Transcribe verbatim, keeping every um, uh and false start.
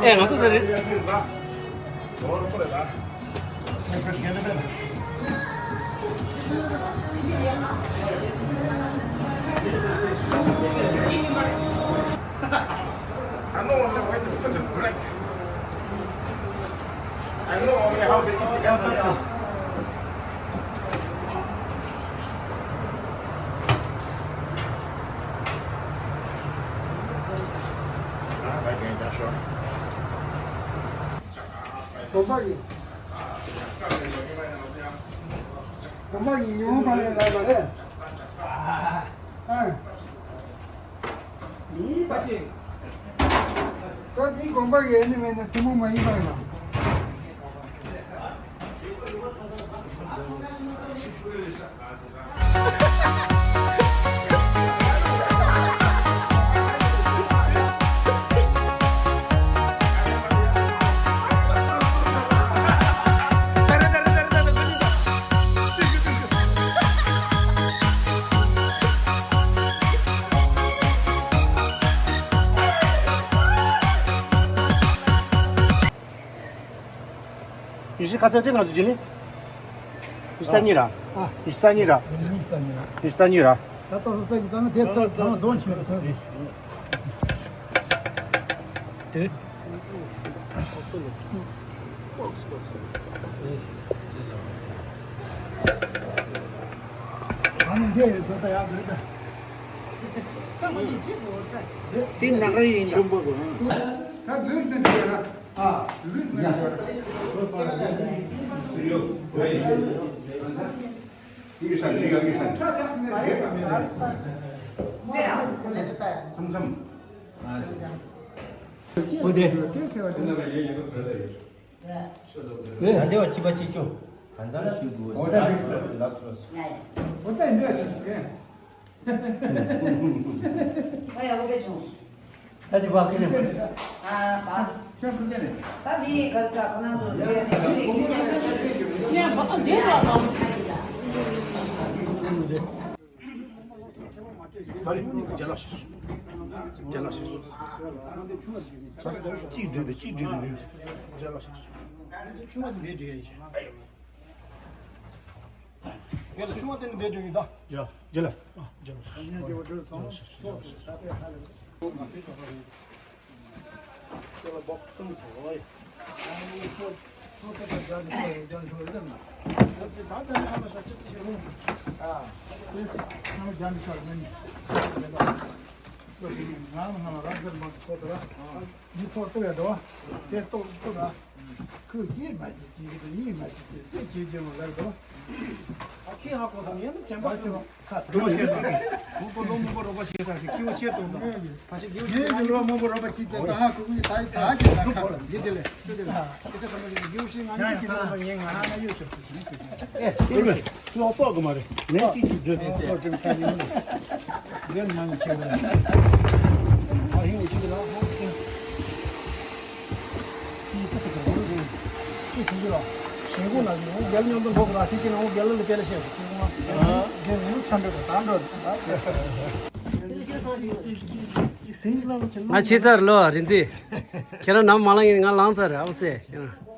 ཨེ། ང་ཚོ་ད་རེད། I know only how to eat the elephant. གོམ་པ་ཡིན། གོམ་པ་ཡིན། ཉི་ཧོང་པ་ལས་ལབ་པ་རེད། ཨ། ད་འདི་དགོན་པ་ཡོད་ནི་མེད་ན་ཐུན་མོང་མ་ཡིན་པ་ཡིན་ན། ཉི་ཤུ་ཁ་ཚ་ཏེ་ང་ཚོ་ཇི་ལི། ཉི་ཤུ་རྩ་གཉིས་ར། ཨ། ཉི་ཤུ་རྩ་གཉིས་ར། ཉི་ཤུ་རྩ་གཉིས་ར། ཉི་ཤུ་རྩ་གཉིས་ར། ད་ཚ་ཚ་ཚ་གི་ཚ་ན་དེ་ཚ་ཚ་ན་རྫོང་ཆེན་པོ་ཚ་རེད། དེ། ཨ་ནི་འདི་བཟོ་ལྟ་ཡག་འདུག་ད། དེ་ནག་རི་ཡིན་ད། ད་འཛུལ་ཟིན་འདྲ་ཡོད་ན། ཨ། འཛུལ་ཟིན་འདྲ་ཡོད་ན། ཡུས་སན། ཡུས་སན། ཡུས་སན། མཚམས་མཚམས། འོ་དེ། ད་ལྟ་བ་གཅིག་པ་གཅིག་ཆུ། གང་ཟག་ཞུ་དགོས། ལགས་སོ། ལགས་སོ། ང་ཡ། འོ་ད་འདི་ཡ་ཆུ་ཆུ་རེད། ང་ཡ་འོ་དེ་ཆུ། ད་འདི་བ་ཁི་ནས། ཨ་བ། ད་འདི་ག་ས་ཁོ་ན་ཚོ་ཡོད་ནས་འདི་རེད། ངས་བ་འདི་བ་བ། ད་རེས་རྒྱ་ལག་ཤེས་སོང་། རྒྱ་ལག་ཤེས་སོང་། གཅིག་འགྲིག་འདུག་གཅིག་འགྲིག་འདུག་རྒྱ་ལག་ཤེས་སོང་། ཆུང་བ་དེ་འདྲའི་འགྲིག་ཡ་ཡིན་ཤག་ཡ་ལ་ཆུང་བ་དེ་ནི་འདྲའི་འགྲིག་ཡོད་ད། རྒྱ་རྒྱ་ལག་རྒྱ་ལག་ཤེས་སོང་། ང་ང་རང་ཚོར་མང་དུ་ཚོགས་དུ་ར། མི་ཚོགས་ལྟོས་ཡ་དོ། དེ་ལྟོས་ལྟོས་ར། ཁོས་ཡིད་མ་བྱེད་ཀྱི་ཡིད་མ་བྱེད་ཀྱི་དེ་བྱེད་ཀྱི་མ་ལབ་དོ། ཨ་ཁྱི་ཧ་གོ་དང་ཡང་དྲན་པ་ཁྱོད་ཁ་དྲོ་ཤེས་དང་། མོ་པོ་ལོ་མོ་པོ་རོགས་པ་བྱེད་ས་ཞིག་ཁྱི་བོ་ཆེ་གཏོང་དང་། ཕ་ཆེ་གིའུ་ངེད་ཀྱི་ལོ་མོ་པོ་རོགས་པ་བྱེད་ཚེ་ད་ཧ་གོ་གི་ད་ད་ཁྱི་ད་ཁ་ལ་འདི་དེ་ལས་དེ་དེ་ལས་དེ་དེ་ཁ་ལ་གིའུ་ཤི་ང་ཡང་ཁྱི་ད་ང་ཡང་ང་ཡོད་ཆོག་ཨེ་དེ་ལས། ལོག་སོག་གི་མ་རེད། ལན་གཅིག་གཅིག་སྒྲུབ་པའི་ཚེ། སྒྲུབ་ཁ་ཡིན། ཡོད་མ་ཡིན་ཁྱོད་རང་། ཨ་ཧིང་ནས་ཁྱོད་ཀྱི་ལག་ཧོ་ཁྱོད། ཁྱོད་ཀྱི་ཚེ་ག་རུ་རེད། ཁྱོད་ཟིན་གྱི་ལ། ཞེ་གོ་ན་ཡོང་རྒྱལ་མཉམ་དུ་འགྲོ་གི་ལ་ཁྱེད་ཀྱི་ནང་རྒྱལ་ལ་ལ་དཔེ་ལ་བཤད་གི་ཁྱོད་ཀྱི་ང་རྒྱལ་ཡོང་ཆ་འགྲོ་གི་ད་འགྲོ་གི་ད། ང་ཆེ་ཚར་ལོ་རིན་ཙི། ཁྱེད་རང་ནམ་མ་ལངས་ཡིན་ང་ལངས་ཚར་ཨ་བོ་སེ་ཁྱེད་རང་།